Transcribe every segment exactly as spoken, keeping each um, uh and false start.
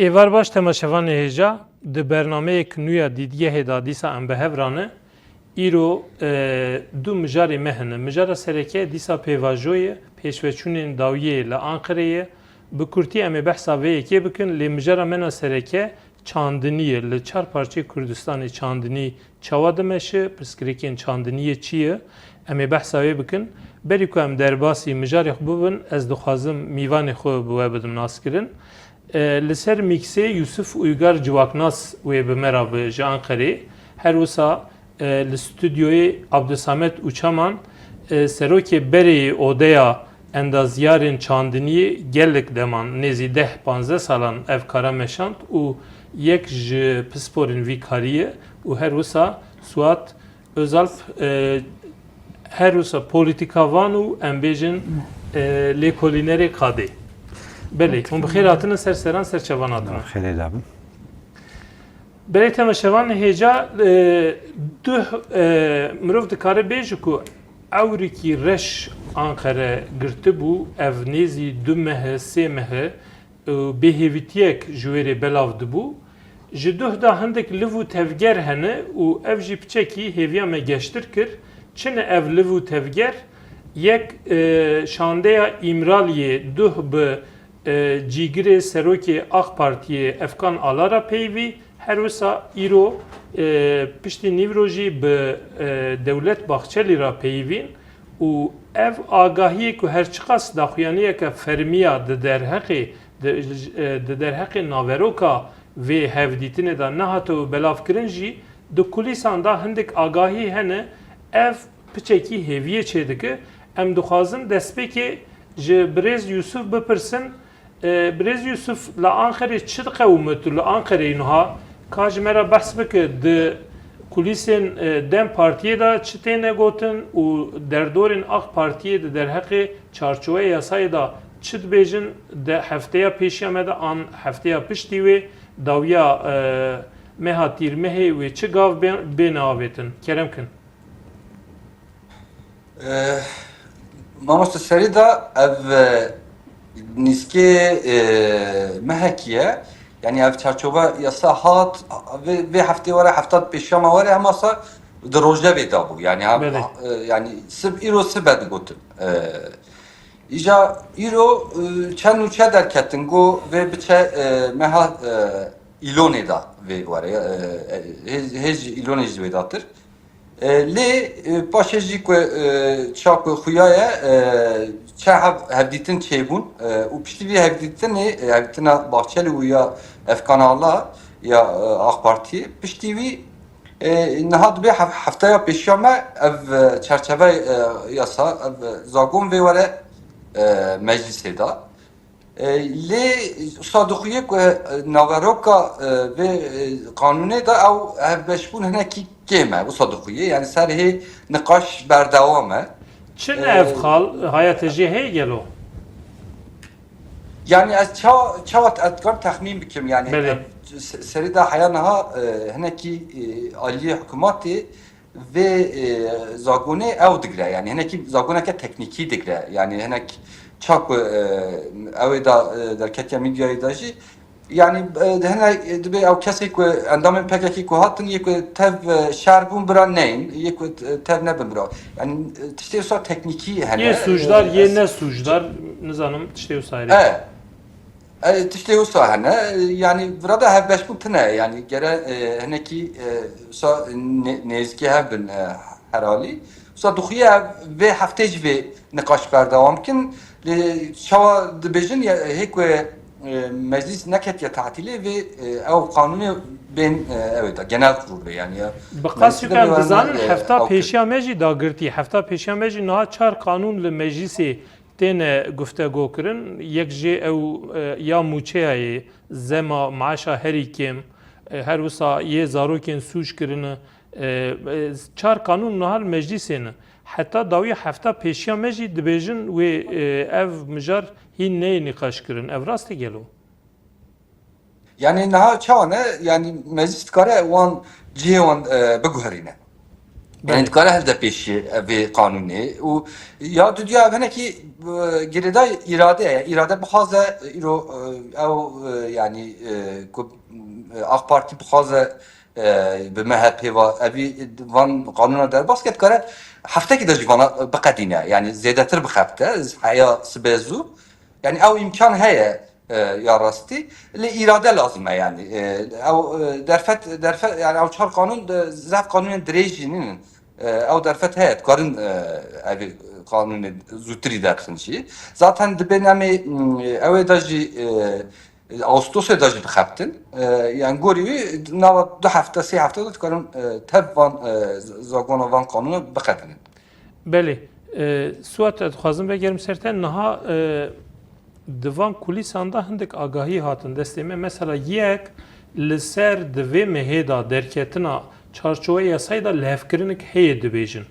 Êvar baş temaşevanê hêja, di bernameyek nû ya Dîdgehê de dîsa em bi hev re ne. Îro, e, du mijarê me hene. Mijara sereke dîsa pêvajo ye, pêşveçûnên dawiyê li Anqerê ye. Bi kurtî em ê behsa vê yekê bikin, lê mijara me na sereke çandinî ye. Li çar parçeyê Kurdistanê çandinî çawa dimeşe, pirsgirêkên çandiniyê çi ye? Em ê behsa wê bikin. Berî ku em derbasî mijarê xwe bibin, ez dixwazim mîvanê xwe bi we bidim naskirin. E, li ser mîksê Yusuf Uygar Civaknas wê bi me re bi ji Anqerê. Her wisa, e, li stûdyoyê Abdulsamet Uçaman, e, serokê berê yê Odeya Endazyarên Çandiniyê gelek deman, nêzî deh panzdeh salan ev kara meşand û yek ji pisporên vî karî ye û her wisa Suat Özalp, e, her wisa polîtîkavan û em bêjin, e, lêkolînerê kadê. Belê, hûn bi xêr hatine ser seran, ser çavan hatine. Xêrê labim. Belê temaşevan hêja, e, duh, e, mirov dikare bêje ku ewrikî reş Anqere girtibû, ev nêzî du mehe, sê mehe, û bêhêvîtiyek ji wê rê belav dibû. Ji duh de hindik liv û tevger hene û ev jî piçekî hêviya me geştir kir. Çi ne ev liv û tevger? Yek, e, şandeya Îmraliyê duh bi, e, cîgirê serokê AK Partiyê Efkan Ala re peyivî, her wisa îro, e, piştî nîvro jî bi, e, Dewlet Bahçelî re peyivîn û ev agahiyê ku her çiqas daxuyaniyeke fermiya di derheqê di, e, di derheqê naveroka vê hevdîtinê de nehatibe belavkirin jî, di kulîsan de hindik agahî hene, ev piçekî hêviyê çêdike. Em dixwazin destpêkê ji birêz Yusuf bipirsin, e, birêz Yusuf, li Anqerê çi diqewime tu li Anqereyê niha? Ka ji me re behs bike, di kulîsên, e, DEM Partiyê de çi têne gotin û derdorên AK Partiyê di derheqê çarçoveya yasayê de çi dibêjin, di hefteya pêşiya me de an hefteya piştî wê, dawiya, e, meha Tîrmehê wê çi gav bê-, bêne avêtin? Kerem kin. Eh, Mamoste Serî de ev, eh, nîskê, eh, mehekî ye. Yanî ev çarçove yasa hat, vê, vê heftê were, hefta pêşiya me were, hema sa di rojevê de bû. Yanî ev, Belê. eh, yanî sib, îro sibe digotin. Eh, îja îro, eh, çend nûçe derketin, got vê biçe, eh, meha, eh, Îlonê de vê were, eh, hêj, hêj Îlonê jî wê datir. E, lê, e, paşê jî ku, e, ça ku xuya ye, e, çe hev-, hevdîtin çêbûn, e, û piştî vî hevdîtinê, e, hevdîtina Bahçelî û ya Efkan Ala ya, e, AK Partî, piştî wî, e, niha dibê hef-, hefteya pêşiya me ev, e, çerçeve, e, yasa, ev, e, zagon vê were, e, meclîsê de. E, lê wisa dixuye ku, e, naveroka, e, vê, e, qanûnê de ew hevbeşbûn hinekî kêm e, wisa dixuye. Yani ser hê niqaş berdewam e. Çi ne E, ev xal, haya te jê heye gelo? Yani ez ça-, çawa ez dikarim texmîn bikim, yani Belê. ev se-, serê de heya niha, e, hinekî, e, aliyê hikûmatê vê, e, zagonê ew digre, yani hinekî zagoneke teknîkî digre, yani hinek ça ku, e, ew ê da, e, derketiye medyayê de jî, yani, e, hinek, e, dibê ew kesê ku endamên P K K ku hatin, yê ku tev, e, şer bûn bira neyin, yê ku, e, tev nebin bira. Yani, e, tiştê wisa teknîkî hene, Yê sûcdar, e, yê ez ne sûcdar, nizanim tiştê wisa hene. E, E, tiştê wisa hene, e, yani vira da hevbeşbûn tune, yani gere, e, hinekî, e, wisa nê-, nêzîkî hev bin, e, herhalî. Wisa dixuye vê heftê jî vê niqaş berdewam kin. Lê çawa dibêjin, ya, hê ku, e, meclîs neketiye tatîlê vê, e, ew qanûnê bên, e, ew da genel kurul bê, yani ya. Bi qasî ku em dizanin, e, hefta pêşiya me jî dagirtî, hefta pêşiya me jî niha çar qanûn li meclîsê têne guftegokirin, yek jê ew, e, ya mûçeya yê, zema, maaşa herî kêm, e, her wisa yê zarokên sûc kirine, e, e, çar qanûn niha li meclîsê ne. Heta dawiya hefta pêşiya me jî dibêjin wê, e, ev mijar hîn neyê nîqaş kirin. Ev rast e gelo? Yani niha çawa ne? Yani meclis dikare wan cihê wan, e, biguherîne. Belê. Yani dikare hilde pêşî vê qanûnê û ya dudiya ev hinekî, e, girêdayî îrade ye. Îrade bixwaze îro, e, ew, e, yani, e, ku, e, AK Partî bixwaze, e, bi M H P va evî van qanûna derbas ke dikare heftekî de jî vana biqedîne. Yani zêdetir bixebite, heya sibê zû. Yani ew îmkan heye, e, ya rastî. Lê îrade lazim e yani. E, ew, e, derfet, derfet, yani ew çar qanûn de zaf qanûnên dirêj jî nînin. E, ew derfet heye, dikarin, e, ev qanûnê zûtirî derxin jî. Zaten dibê nemê, m, ew ê de jî, e, Ağustosê de jî bixebtin. E, yani gorî wî nava du hefte, sê hefte de dikarin, e, tev van, e, z-, zagona van qanûna biqedînin. Belê. E, Suat, ez dixwazim vegerim ser te. Niha, e, di van kulîsan de hindik agahî hatin destê me. Mesela yek li ser di vê mehê de derketina çarçoveya yasayê de lihevkirinek heye dibêjin.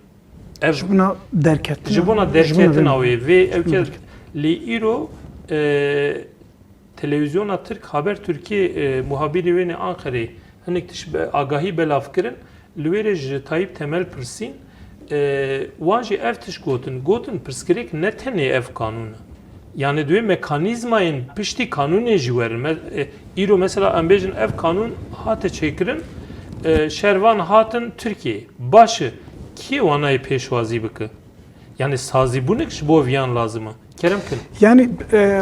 Ev Ji bona derketina. Ji bona derketina wê, vê ew ke lê îro, e, televîzyona Tirk, Haber Türkiye, e, muhabîrê wê nê Anqerê hinek tişt be-, agahî belav kirin. Li wê re ji Tayyip Temel pirsîn, e, wan jî ev tişt gotin. Gotin, pirsgirêk ne tenê ev kanûn e. Yani divê mekanîzmayên piştî kanûnê jî werin. Me-, e, îro mesela em bêjin ev kanûn hate çêkirin, e, şervan hatin Tirkiyeyê. Baş e, kê wan nayê pêşwazî bike? Yani sazîbûnek ji bo viyan lazim e. Kerem kin. Yani, e,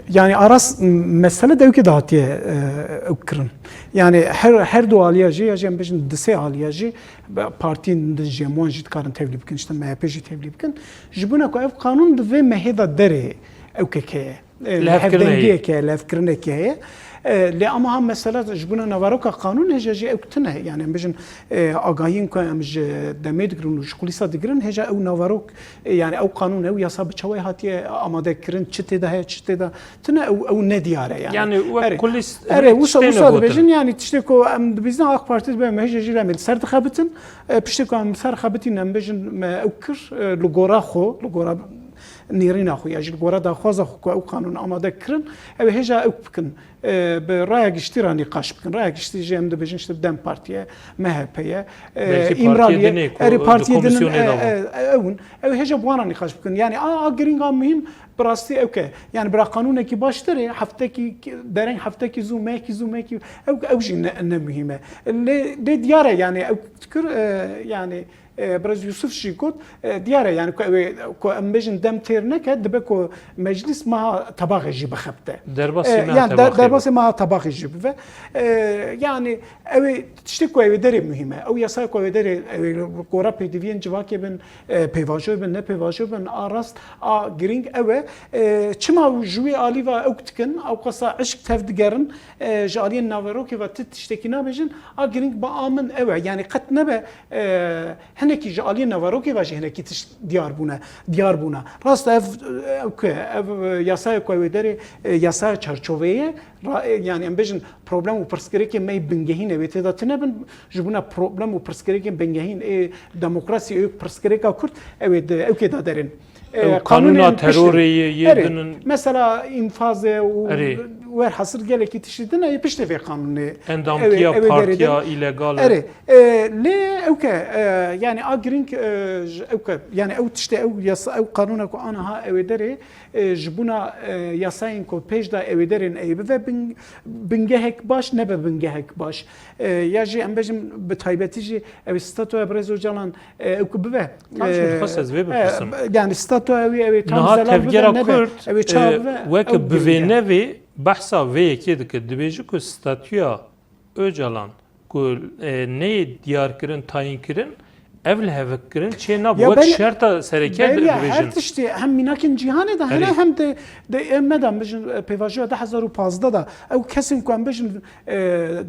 yani Aras, mesele de ewkê de hatiye, e, ew kirin. Yani her, her du aliya jî, ya jî em bêjin di sê aliya jî, be-, partiyên din jî em wan jî dikarin tevlî bikin, işte M H P jî tevlî bikin. Ji bona ku ev qanûn di vê mehê de derê ewkek heye. E, Lihevkirinê heye. Hevdengiyek heye, lihevkirinekê heye. E, lê ama ha mesela ji bona naveroka qanûn hêja jî ew tune. Yani em bêjin, e, agahiyên ku em ji demê digirin û ji kulîsa digirin, hêja ew naverok, e, yani ew qanûn, ew yasa bi çawa hatiye amade kirin, çi tê de heye, çi tê de tune, ew, ew nediyar e yani. Yani wek Erê. kulîs Erê, hinek wisa, tiştê wisa negotin. Dibêjin, yani tiştê ku em dibîzin AK Partî dibe em hêja jî re em ê li ser dixebitin. E, piştê ku em ser xebitîn em bêjin me ew kir, e, li gora xwe, li gora nêrîna xwe ya jî li gora daxwaza xwe ku ew qanûn amade kirin, ew ê hêja ew bikin, e, bi raya giştî re nîqaş bikin. Raya giştî jî em dibêjin işte DEM Partiye, M H P'ye, e, Belkî partiye Îmraliye, dinê ku erê di partiyê din, komisyonê e, de bû. E, e, ew in. Ew ê hêja bi wan re nîqaş bikin. Yani a, a girîng a muhîm bi rastî ew ke. Yani bira qanûnekî baş derê, heftekî dereng, heftekî zû, mehekî zû, mehekî, ew, ew jî ne, ne muhîm e. Lê, lê diyar e yani ew fikir, e, yani E, Birêz Yusuf jî got, e, diyar e, yani ku ew ê, ku em bêjin dem têr neke, dibe ku meclîs meha tebaxê jî bixebite. Derbasî E, meha yani de-, tebaxê derbasê meha tebaxê jî bibe. E, yani ew ê tiştê ku ew ê derê muhîm e. Ew yasaya ku ew ê derê, ew ê gora pêdiviyên civakê bin, e, pêvajoyê bin, ne pêvajoyê bin, a rast, a girîng ew e. E, çima ji wî alî ve ew dikin, ew qasa eşk tev digerin, e, ji aliyên naverokê ve ti tiştekî nabêjin, a girîng bi a min ew e. Yani qet nebe, e, Hinekî ji aliyê naverokê ve jî hinekî tişt diyar bûne, diyar bûne. Rast ev, ev ku, ev, e, yasaya ku ew ê derê, e, yasaya çarçoveyê ye, ra-, e, yani em bêjin problem û pirsgirêkên me yê bingehîn ew ê tê de tune bin, ji bona problem û pirsgirêkên bingehîn ê demokrasî, ê pirsgirêka Kurd ew ê di, ew kê de derin. E, Ew qanûnê qanûna pişt de terorê yê, yê Erê, din in. Mesela înfazê û Erê. werhasil gelekî tiştî din ê piştê vê qanûnê. Endamtiya Ew ê, ew ê derê partiya din. îlegal e. Erê, e, lê ew ke, e, yani a girîng, e, ji, ew ke, yani ew tiştê, ew yasa, ew qanûna ku aniha ew ê derê, e, ji bona, e, yasayên ku pêş de ew ê derên ê bive bin-, bingehek baş, nebe bingehek baş. E, ya jî em bêjin bi taybetî jî ew statûya Birêz Ocalan, e, ew ku bive. Tam jî e, dixwest ez vê e, bipirsim. Yani statûya wî ew ê tam Niha zelal bive, tevgera nebe, Kurd, ew ê çawa e, bive, weke ew bi vê girîng e. nevê behsa vê yekê dike. Dibêje ku statûya Ocalan ku, e, neyê diyarkirin, tayînkirin, ev lihevkirin çê nabû. Ya Wek belê, şerta sereke belê ya, her dibêjin. tiştî hem mînakên cîhanê de hene, Erê. hem de, de em me de, em bêjin, e, pêvajoya du hezar û pazdeh de ew kesên ku em bêjin, e,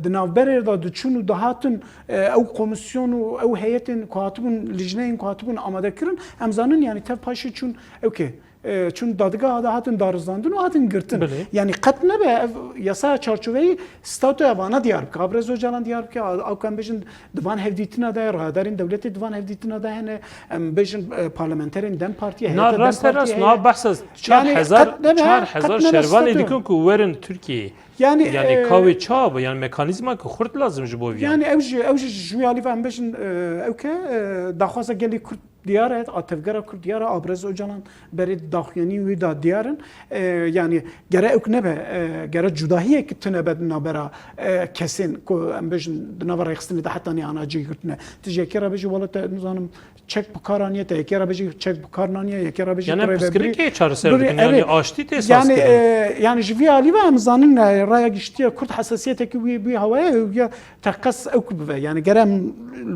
di navberê de diçûn û dihatin, e, ew komîsyon û ew heyetên ku hatibûn, lijneyên ku hatibûn amade kirin, em zanin, yani tev paşê çûn, ew kê, e, çûn dadgeha de hatin darizandin û hatin girtin. Belê. Yani qet nebe ev yasaya çarçoveyî statûya vana diyar bike. Abrez Ocalan diyar bike, a-, ew ku em bêjin di van hevdîtina de, rayedarên dewletê di van hevdîtina de hene, em bêjin, e, parlamenterên DEM Partiyê, Na heyeta DEM rast e, rast, Partiyê na heye. Behsa çar hezar, Yani qet nebe, çar hezar qet nebe şervanê statûya. Dikin ku werin Tirkiyeyê. Yani, Yani e, kawê çawa bû? Yani mekanîzma ki xurt lazim ji bo viyan. Yani ew jî, ew jî ji wî alî ve em bêjin, e, ew ke, e, daxwaza gelê Kurd diyar e, a tevgera Kurd diyar e, Abrez Ocalan berê daxuyanî wî da diyar in. E, yani gere ew nebe, e, gere cudahiyek tune be di navbera, e, kesên ku em bêjin di nava rêxistinê de heta nî ana cihê girtine. Tu ji yekê re bêjî wele te nizanim çek bi kar aniye, te yekê re bêjî çek bi kar naniye, yekê re bêjî Yani tu rêvebirî pirsgirêkê çareser birî, dikin, yani evet. Aştî tê saz Yani, kirin. e, yani ji vî alî ve em zanin, e, raya giştî ya Kurd hesasiyetekî wî, wî hawayê ya teqez ew ku bibe. Yani gere em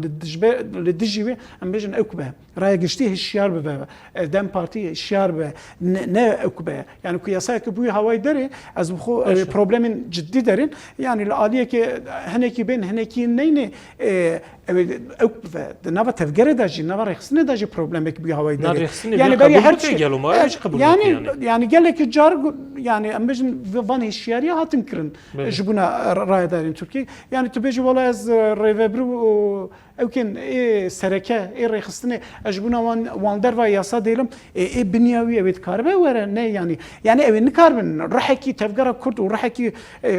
li dijbe-, li dijî wê em bêjin ew ku be. Raya giştî hişyar bibe. E, DEM Partî hişyar be. Ne, ne ew ku be. Yani ku yasayeke bûyî hawayê derê, ez bi xwe, e, Baş e. problemên ciddî derên. Yani li aliyeke hinekî bên, hinekî neyne, e, ew, ew ku be. Di nava tevgerê de jî, nava rêxistinê de jî problemek bûyî hawayê Na derê. rêxistinê Yani bê berî qebûl her bike çi-, gelo, ma e, ew jî qebûl yani, bike yani. yani gelekî car gu-, yani em bêjin van hişyariya hatin kirin Belê. ji bona, e, rayedarên Tirkiyê. Yani tu bêjî wela ez, e, rêvebir û Ew kên ê sereke, ê rêxistinê, ez ji bona wan, wan derva yasa dêlim, ê, ê biniya wî ew ê dikaribe were, ne yanî. Yanî ew ê nikaribin, rihekî tevgera Kurd û rihekî, e,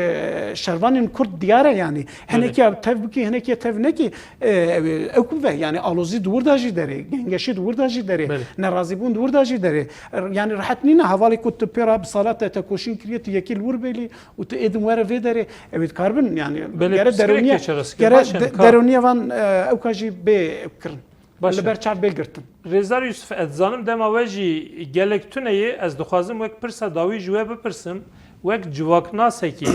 şervanên Kurd diyar e yanî. Hinekî ya tev bikî, hinekî ya tev nekî, e, ew ê, ew ku ve, yanî alozî di wir de jî derê, gengeşî di wir de jî derê, Belê. nerazîbûn di wir de jî derê. Yanî rehet nîne, hevalê ku tu pê re bi sala te tekoşîn kiriye, tu yekî li wir bêlî, û tu êdin were vê derê, ew ê dikaribin, yani, Belê, gere pirsgirêkê derûniye, çerez kir. gere Baş e, de-, ka- derûniye van, e, ewka jî bê kirin. Baş Li e. ber çav bê girtin. Rêzdar Yusuf, ez dizanim dema we jî gelek tune ye, ez dixwazim wek pirsa dawî ji we bipirsim, wek civaknasekî,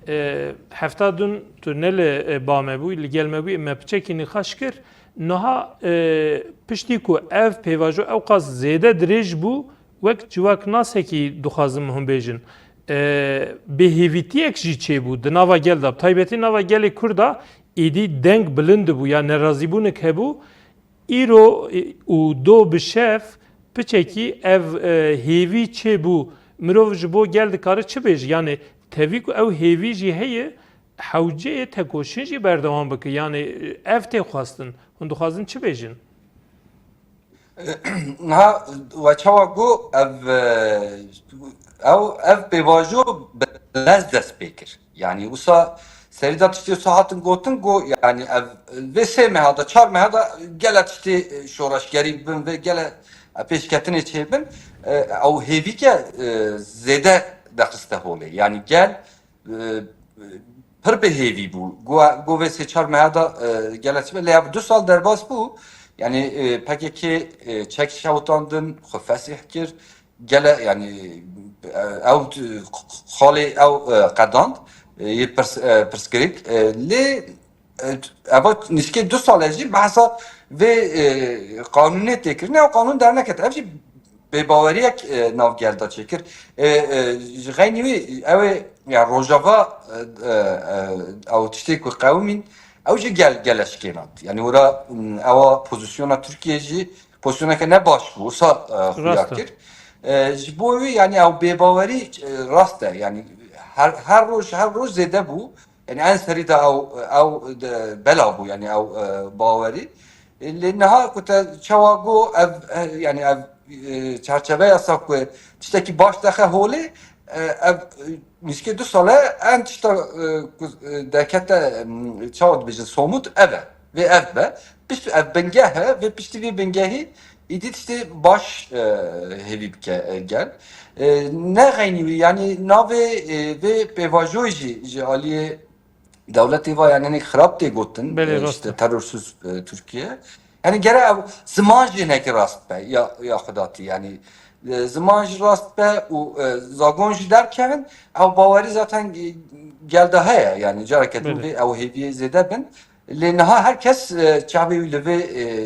e, hefta din tu ne li, e, ba me bû, li gel me bû, me piçekî nîqaş kir. Niha, e, piştî ku ev pêvajo ewqas zêde dirêj bû, wek civaknasekî dixwazim hûn bêjin, e, bêhêvîtiyek jî çêbû di nava gel de, bi taybetî nava gelê Kurd de êdî deng bilind bû ya nerazîbûnek hebû. Îro, e, û do bi şev piçekî ev, e, hêvî çêbû. Mirov ji bo gel dikare çi bêje? Yani tevî ku ew hêvî jî heye, hewceyê tekoşîn jî berdewam bike. Yani, e, ev tê xwestin. Hûn dixwazin çi bêjin? Niha we çawa got, ev, e, ew, ev pêvajo bi lez dest pê kir. Yanî wisa serî de tiştê wisa hatin gotin, got, yanî ev vê sê meha de, çar meha de gele tiştê, e, şoreşgerî bin, vê gele, e, pêşketinê çêbin, e, ew hêvîke, e, zêde dexiste holê. Yanî gel, e, pir bi hêvî bû. Go, go vê sê çar meha de, e, gele çi be. Lê ev du sal derbas bû. Yanî, e, P K K, e, çek şewitandin, xwe fesîh kir. Gele, yanî, e, ew, e, xalê ew, e, qedand, e, yê pirs-, e, pirsgirêk. E, lê, e, eva nişkê du sale jî behsa vê, e, qanûnê tê kirin. Ew qanûn derneket. Ev jî bêbaweriyek, e, nav gel de çêkir. E, e, ji xeynî wî ew ê, ya Rojava, e, e, e, ew tiştê ku qewimîn, ew jî gel, gele şikênand. Yanî wira, m, ewa pozisyona Tirkiye jî pozisyoneke ne baş bû, wisa, e, xuya Rast e. kir. E, ji bo wî, yanî ew bêbawerî, e, rast e. Yanî her, her roj, her roj zêde bû. Yanî en serî de ew, ew de bela bû, yanî ew, e, bawerî. E, lê niha ku te çawa got, ev, e, yanî ev, e, çarçeveya sa ku tiştekî baş dexe holê, e, ev, e, nişkê du sale en tişta, e, ku, e, derkete, em, çawa dibêjin, somût ev e. Vê ev be. Pişt ev bingeh e, vê piştî vê bingehî îdî tiştê baş, e, hêvî bike, e, gel. E, ne xeynî wî, yanî navê, e, vê pêvajoyê jî ji aliyê dewletê ve, yanî hinek xirab tê gotin, Belê, e, rast işte e. terörsüz, e, Türkiye. Yanî gere ev ziman jî hinekî rast be, ya, ya Xwedatî, yanî, e, ziman jî rast be û, e, zagon jî derkevin, ew bawerî zaten, e, gel de heye, yanî careke din Belê. vê ew hêviyê zêde bin. Lê niha her kes, e, çavê wî li vê,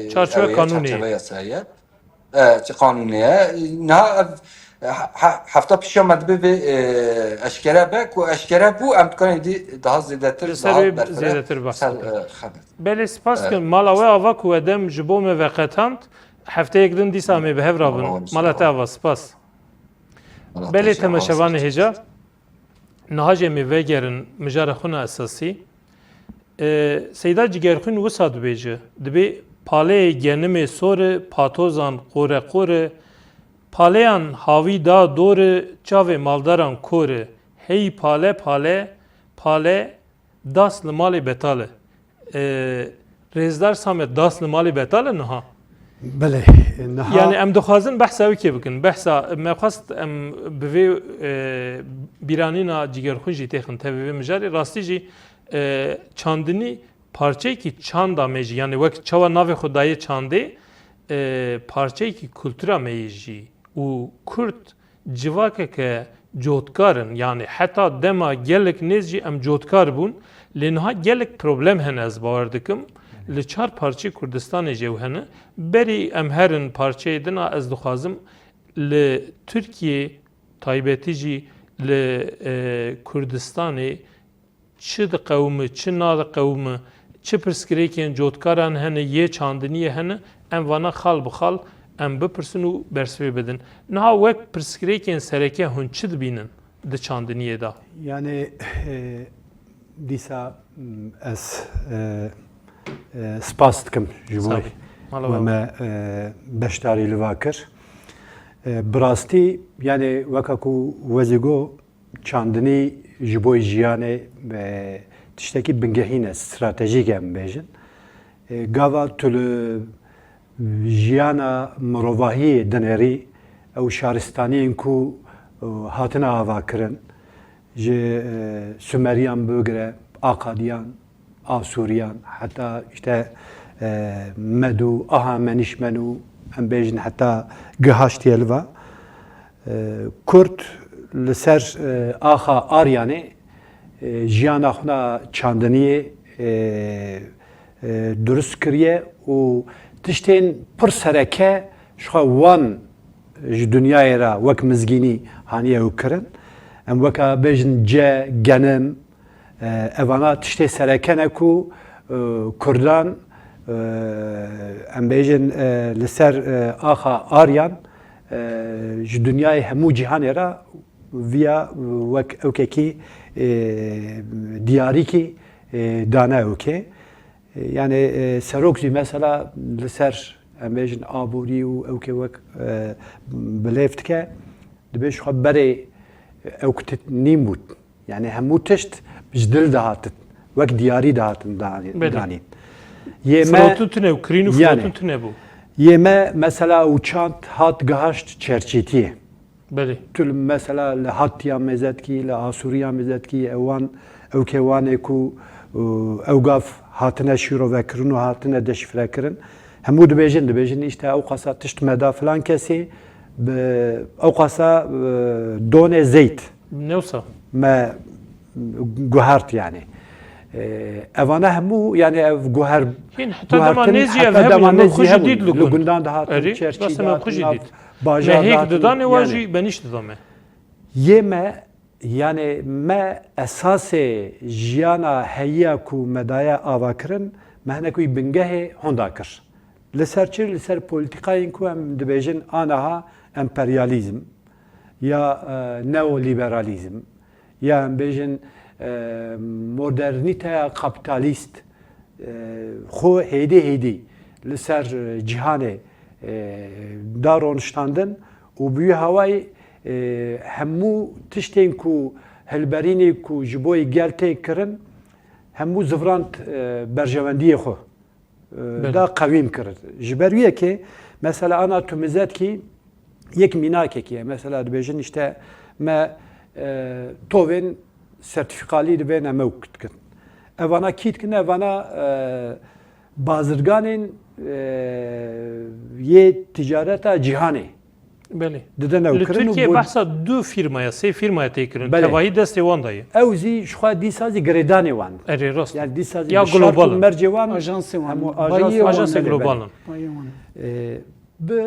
e, Çarçoya ew ye, kanûnê. çarçoveya yasayê ye. E, çi qanûnê ye? Niha ev, e, he-, he-, hefta pişiya me dibe vê, e, eşkere be, ku eşkere bû, em dikarin êdî daha zêdetir, Li ser daha wê berfireh zêdetir behs ser, bikin. e, xebit. Belê, spas E. dikim. Mala we ava ku we dem ji bo me veqetand, hefteyek din dîsa em ê bi hev re bin. Mala we Mala te spas. ava, spas. Belê, temeşevanê hêja, niha jî em ê vegerin mijara xwe na esasî. E, Seyda Cigerxwîn wisa dibêje, dibê paleyê genimê sor e, patozan qore qor e, paleyan havî da dor e, çavê maldaran kor e, hey pale pale, pale das li malê betal e. E, Rêzdar Samet, das li malê betal e niha? Belê, niha. Yani em dixwazin behsa wê kê bikin. Behsa, me xwest em bi vê, e, bîranîna Cigerxwîn jî têxin tevî vê mijarê. Rastî jî, e, çandinî parçeyekî çanda me jî, yani wek çawa navê xwe dayê çandê, e, parçeyekî kultura me yê jî û Kurd civakeke cotkar in. Yani heta dema gelek nêz jî em cotkar bûn. Lê niha gelek problem hene, ez bawer dikim. Li çar parçeyê Kurdistanê jî ew hene. Berî em herin parçeyê din a, ez dixwazim li Tirkiyê, taybetî jî li, e, Kurdistanê çi diqewime, çi nadiqewime, çi pirsgirêkên cotkaran hene, yê çandiniyê hene, em vana xal bi xal em bipirsin û bersivê bidin. Niha wek pirsgirêkên sereke hûn çi dibînin di çandiniyê de? Yani, e, dîsa, m, ez, e, e, spas dikim ji bo Sağ ol. Mala we baba. Me, e, beşdarî li va kir. E, bi rastî, yani weka ku we zî got, çandinî ji bo jiyanê, e, tiştekî bingehîn e, stratejîk e em bêjin. E, gava tu li jiyana mirovahiyê dinêrî, ew şaristaniyên ku, e, hatine avakirin, ji, e, Sumeriyan bigire, Akadiyan, Asûriyan, heta işte, e, Med û Ahamenîşmen û em bêjin heta gihaştiye li va. E, Kurd li ser, e, axa Aryanê, e, jiyana xwe na çandiniyê, e, e, durust kiriye û tiştên pir sereke ji xwe wan ji dinyayê re wek mizgînî haniye ew kirin. Em weka bêjin ce, genim, e, evana tiştê sereke ne ku, e, Kurdan, e, em bêjin, e, li ser, e, axa Aryan, e, ji dinyayê hemû cîhanê re viya, e, wek ewkekî, e, diyarîkî, e, dane ewkê. E, yani, e, serok jî mesela li ser, em bêjin, aborî û ewkê wek, e, bilêv dike, dibê ji xwe berê ew ku tit nîn bût. Yani hemû tişt ji dil dihatin, wek diyarî dihatin danî-, Belê. danîn. Yê me Firotin tune û kirîn û Yani. firotin tune bû. Yê me mesela û çand hat gihaşt çerçîtiyê. Belê. Tu li mesela li Hattiya Mêzetkî, li Asûriya Mêzetkî, ewan, ewkê wanê ku, û, ew gav hatine şîrovekirin û hatine deşifrekirin. Hemû dibêjin, dibêjin, işte, ew qasa tişt me da filan kesê, bi, ew qasa, e, donê zeyt Ne wisa? me guhert yani. E, evana hemû, yani ev guher-, Hîn heta dema guhertin, nêzî ev heta hebû, dema me nêzî xwe jî hebûn. dît li Li gund. gundan dihatin, Erê, çerçî rast e, me dihatin, xwe jî nav dît. bajar Me hêk dihatin, dida nê wan yani. jî benîş dida me. Yê me, yani me esasê jiyana heyiya ku me daye avakirin, me hinek wî bingehê honda kir. Li ser çi? Li ser polîtîkayên ku em dibêjin aniha emperyalîzm ya, e, neoliberalîzm ya em bêjin, e, modernîteya kapîtalîst, e, xwe hêdî hêdî li ser, e, cîhanê, e, da roniştandin û bi wî hawayî, e, hemû tiştên ku hilberînê ku ji bo yê gel tê kirin, hemû zivrand, e, berjewendiyê xwe, e, Belê. da qewîm kir. Ji ber wî yekê, mesela ana tu mizetkî yek mînakekî ye. Mesela dibêjin işte me, e, tovên sertîfîkalî dibên em ewk dikin. Evana kî dikin? Evana, e, bazirganên, e, yê ticareta cîhanê Belê. didin ew Li kirin û Tirkiye bûn behsa du firmaya, sê firmaya tê kirin. Belê. Tevahî destê wan de ye. Ew zî ji xwe dîsa zî girêdanê wan. Erê, rast. Yani dîsa zî Ya bi şart global û in. mercê wan Ajansê wan. hemû Bayê ajans wan, Ajansê belê, global belê. in. Bayê wan. E, bi, e,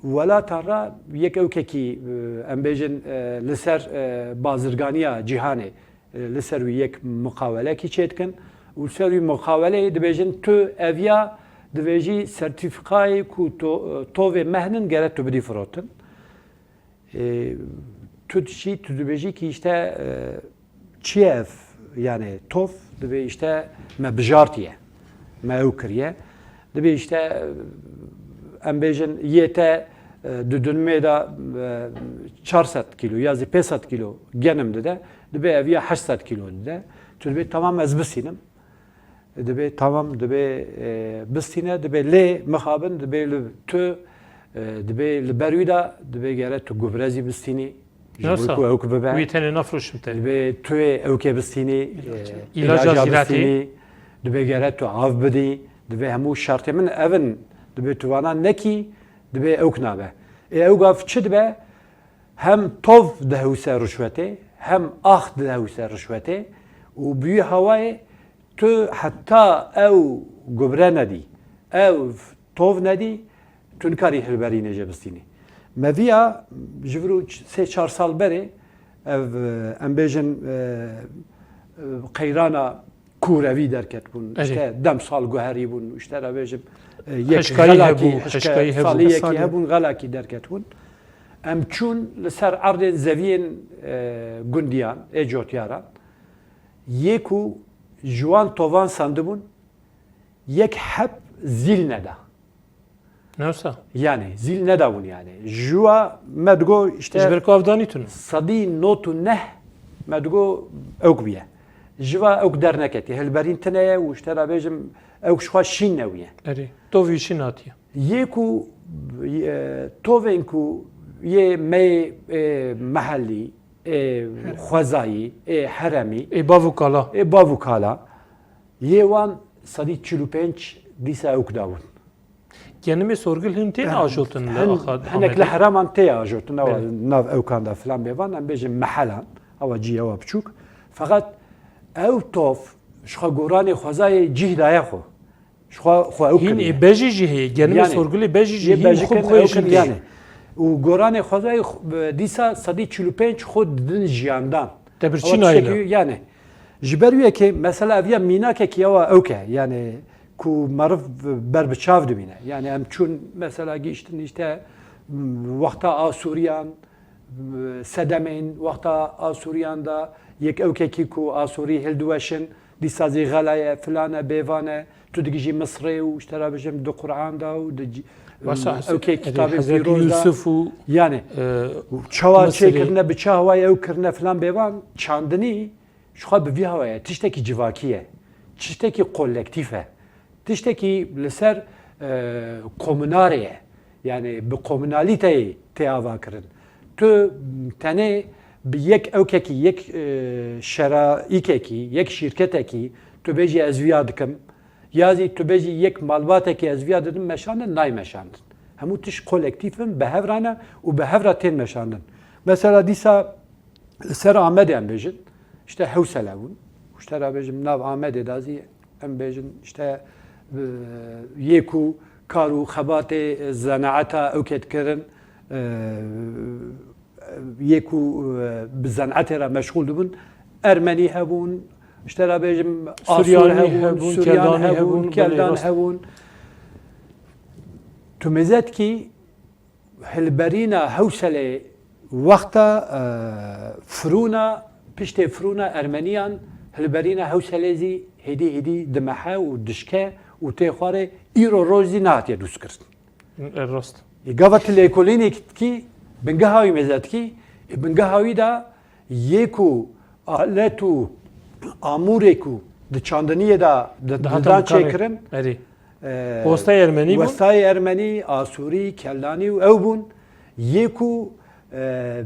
welatan re yek ewkekî, e, em bêjin, e, li ser, e, bazirganiya cîhanê, e, li ser wî yek muqawelekî çêdikin û li ser wî muqaweleyê dibêjin tu eviya Divê jî sertîfîkayê ku to-, tovê me hinin gere tu bidî firotin. E, tu diçî, tu dibêjî ki işte, e, çi ye ev, yani tov, dibê işte me bijartiye, me ew kiriye. Dibê işte, e, em bêjin yê te, e, di dunmê de, e, çar sed kilo ya zî pênc sed kilo genim dide, dibê ev ya heşt sed kilo dide. Tu dibê tamam ez bisînim. Dibê tamam, dibê, e, bistîne, dibê lê mixabin, dibê li tu, e, dibê li ber wî de, dibê gere tu gubre zî bistînî, ji bo Nasıl? ku ewk bibe. Wî tenê nafroşim te. Dibê tu yê ewkê bistînî, e, İlaca ilaca zîratî. bistînî, dibê gere tu av bidî, dibê hemû şertê min ev in, dibê tu vana nekî, dibê ewk nabe. Ê ew gav çi dibe? Hem tov dihewse rişwetê, hem ax dihewse rişwetê û bi wî hawayê tu heta ew gubre nedî, ew tov nedî, tu nikarî hilberînê jê bistînî. Me viya ji vir û ç-, sê çar sal berê ev, e, em bêjin, e, e, qeyrana kûrevî derket bûn. Erê. İşte dem sal guherî bûn, işte ra bêjim, e, yek Heşkayî xelakî, hebû, heşke-, heşkayî hebû. salî yekî Salî. hebûn, xelakî derket bûn. Em çûn li ser erdên zeviyên, e, gundiyan, ê cotiyaran. Yê ku ji wan tovan sandibûn, yek heb zîl neda. Ne wisa? Yani, zîl nedabûn yani. Ji wa me digo işte Ji ber ku avdanî tune. sedî nod û neh me digo ewk bûye. Ji va ewk derneketiye. Hilberîn tine ye û işte ra bêjim ewk ji xwe şîn newî ye. Erê. Tovî şîn hatiye. Yê ku, e, tovên ku yê me, e, mehellî, ê xwezayî, ê heremî, Ê bav û kala. ê bav û kala, yê wan sedî çil û pênc dîsa ewk dawin. Genimê sorgil hin tên Hin-, ajotin li hin-, axa hinek li Amedê. Heraman tê ajotin, ewa Evet. nav ewkan da filan bêvan, em bêjin mehelan, ewa cî ewa biçûk. Feqet ew tof ji xwe goranê xwezayê cih daye xwe. Ji xwe, xwe ew Hîn kiriye. ê bejî jî heye, genimê Yani, sorgilê bejî jî yê hîn bejî xwe kin, xwe ew jî kin tê. yani. Û goranê xwezayê xwe, dîsa sedî çil û pênc xwe didin jiyandan. Te birçî Ewa nayîne. tiştekî, yani. Ji ber wî yekê, mesela ev ya mînakekî ewa ewk e, yani, ku meriv ber bi çav dibîne. Yani, em çûn, mesela, gihiştin işte, m, wexta Asûriyan, sedemên wexta Asûriyan de yek ewkekî ku Asûrî hildiweşin, dîsa zî xela ye, filan e, bêvan e, tu digihîjî Misrê û ji te re bijim di Quran de û di c-, Wesa ewkê Hezretî kitabê Hezretî pîroz de. Yusuf û, Yani, e, çawa Misrê. çêkirine, bi çi hawayê ew kirine filan bêvan, çandinî Ji xwe bi vî hawayê tiştekî civakî ye, tiştekî kolektîf e, tiştekî li ser, e, komunarê ye. Yani bi komunalîteyê tê avakirin. Tu tenê bi yek ewkekî, yek, e, şerayîkekî, yek şîrketekî, tu bêjî ez viya dikim, ya zî tu bêjî yek malbatekî ez viya didim meşandin, nayê meşandin. Hemû tişt kolektîf in, bi hev re ne û bi hev re tên meşandin. Mesela dîsa Li ser Amedê em bêjin, işte hewsele bûn. Û işte re bêjim nav Amedê de zî em bêjin işte, e, yê ku kar û xebatê zenaeta ewkê dikirin, e, yê ku, e, bi zenaetê re meşxûl dibûn, Ermenî hebûn, işte re bêjim Asûr Suryanî hebûn, hebûn, Suryan Keldanî hebûn, hebûn, Keldan belê, rast. hebûn. Tu mêze dikî, Hilberîna Hewselê wexta, e, firûna, piştê firûna Ermeniyan, hilberîna Hewselê zî hêdî hêdî dimehe û dişke û tê xwarê îro roj zî nehatiye dûstkirin. E, rast. Ê gava tu lêkolînê dikî, bingeha wî mêze dikî, ê bingeha wî de yê ku alet û amûrê ku di çandiniyê de di Dihate dindan mikarê. çêkirin, Erê. E, Westayê Ermenî bûn? Westayê Ermenî, Asûrî, Keldanî û ew bûn. Yê ku, e,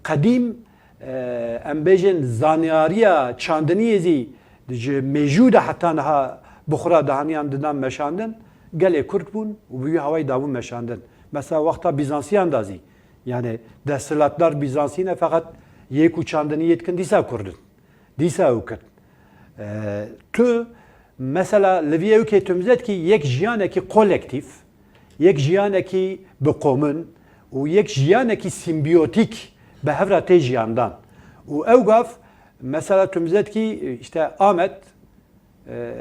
qedîm, e, em bêjin zanyariya çandiniyê zî ji mêjû de heta niha bi xwe re dihaniyan didan meşandin, gelê Kurd bûn û bi wî hawayî dabûn meşandin. Mesela wexta Bîzansiyan de zî, yani desthilatdar Bîzansî ne, feqet yê ku çandiniyê dikin dîsa Kurd in. Dîsa ew kin. E, tu, mesela, li vî ewkê tu mizet kî yek jiyanekî kolektîf, yek jiyanekî bi komin û yek jiyanekî sîmbiyotîk bi hev re tê jiyandan. Û ew gav, mesela, tu mizet kî, işte, Amed, e,